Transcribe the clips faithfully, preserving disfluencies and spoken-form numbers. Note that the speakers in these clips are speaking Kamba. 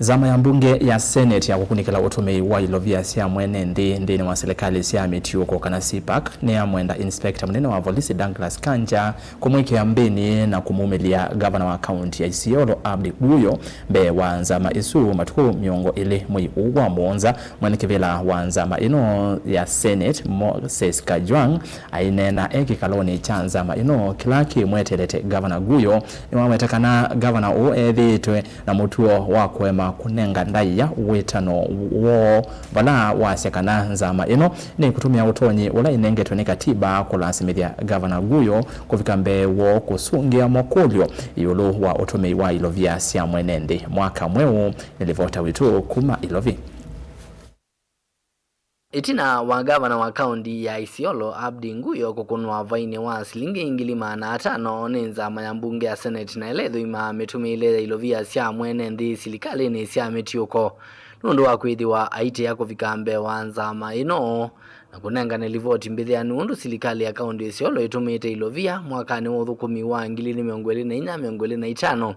Nzama ya mbunge ya Senate ya kũkunĩkĩla ũtũmĩi wa ilovia sya mwene nthĩ nthĩnĩ wa silikalĩ sya mĩtiũko kana CPAC nĩyamwenda Inspector mũnene wa volisi Douglas Kanja kũmwĩkĩa mbĩnĩ na kũmumĩlya ngavana wa kaunti ya Isiolo Abdi Guyo mbee wa nzama ĩsu matukũ mĩongo ĩlĩ mwei ũũ wa mũonza. Mwene kĩvĩla wa nzama ĩno ya Senate Moses Kajwang' aineena e kĩkalonĩ kya nzama ĩno kĩla kĩmweteelete ngavana Guyo, nĩwaweta kana ngavana ũũ ethĩĩtwe na mũtuo wa kũema kũnenga ndaĩa wĩtano woo, vala wasya kana nzama ĩno nĩkũtũmĩa ũtonyi ũla ĩnengetwe nĩ katiba kũlasimĩthya ngavana Guyo kũvika mbee woo kũsũngĩa makũlyo ĩũlũ wa ũtũmĩi wa ilovia sya mwene nthĩ mwaka mweũ. Nĩ livota witũ kuma Ilovi. Ĩtina wa ngavana wa kaunti ya Isiolo, Abdi Nguyo, kũkũnwa vainĩ wa silingi ngili maana atano nĩ nzama ya mbunge ya Senate na ĩla ĩthũimaa mĩtũmĩĩle ya ilovia sya mwene nthĩ silikalĩnĩ sya mĩtiũko, nũndũ wa kwĩthĩwa aitĩa kũvika mbee wa nzama ĩno na kũnengane livoti mbĩthĩanu ũndũ silikalĩ ya kaunti ya Isiolo ĩtũmĩĩte ilovia mwakanĩ wa ũthũkũmi wa ngili ilĩ mĩongo ĩlĩ na inya mĩongo ĩlĩ na itano,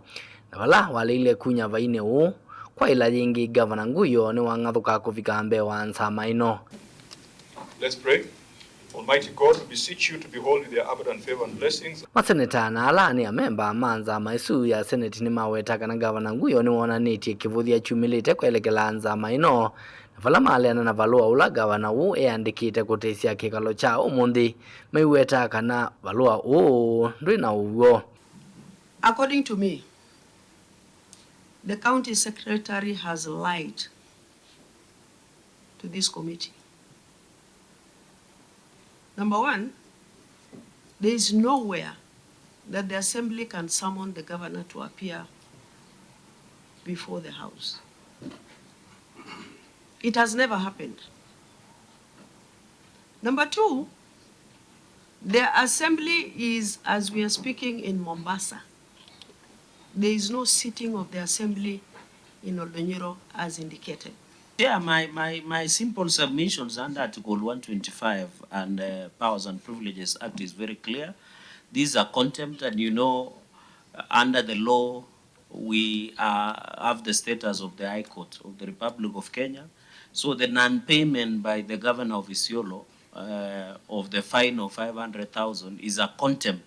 na vala waleile kunya vainĩ ũũ, kwa ĩla yĩngĩ, Ngavana Nguyo nĩwang'athũka kũvika mbee wa nzama ĩno. Let's pray. Almighty God, we beseech you to behold with your abundant favor and blessings. Maseneta na ala nĩ amemba ma nzama ĩsu ya Senate nĩmaweta kana Ngavana Nguyo nĩwonanĩtye kĩvũthya kyumĩlĩte kwelekela nzama ĩno, na vala maleana na valũa ũla ngavana ũũ eandĩkĩte kũtĩsya kĩkalo kya ũmũnthĩ, maiweta kana valũa ũũ ndwĩ na ũw'o. According to me, the county secretary has lied to this committee. Number one, there is nowhere that the assembly can summon the governor to appear before the house. It has never happened. Number two, the assembly is, as we are speaking, in Mombasa. There is no sitting of the assembly in Oldonyoro as indicated. Yeah, my, my, my simple submissions under Article one twenty-five and, uh, Powers and Privileges Act is very clear. These are contempt, and you know, under the law, we are, have the status of the High Court of the Republic of Kenya. So the non-payment by the governor of Isiolo, uh, of the fine of five hundred thousand is a contempt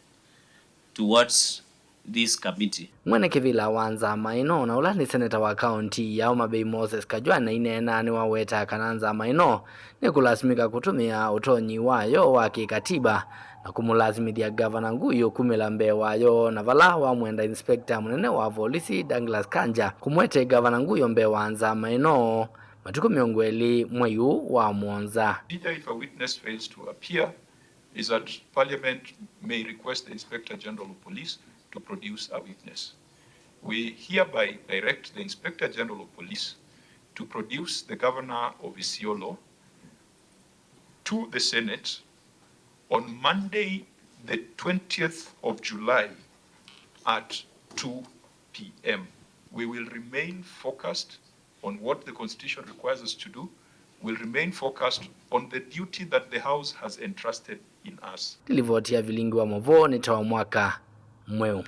towards this committee. Mwene kĩvĩla wa nzama ĩno, na ũla nĩ seneta wa kaunti ya Homa Bay Moses Kajwang', aineena nĩwaweta kana nzama ĩno nĩkũlasimĩka kũtũmĩa ũtonyi wayo wa kĩkatiba na kũmũlasimĩthya Ngavana Nguyo kumĩla mbee wayo, na vala wamwenda Inspector mũnene wa volisi Douglas Kanja kũmwete Ngavana Nguyo mbee wa nzama ĩno matukũ mĩongo ĩlĩ mwei ũũ wa mũonza. Either if a witness fails to appear, is that Parliament may request the Inspector General of Police to produce a witness. We hereby direct the Inspector General of Police to produce the Governor of Isiolo to the Senate on Monday, the twentieth of July at two p m. We will remain focused on what the Constitution requires us to do, will remain focused on the duty that the House has entrusted in us. Nĩ livoti ya vilingi wa mavoo nĩ ta wa mwaka mweũ.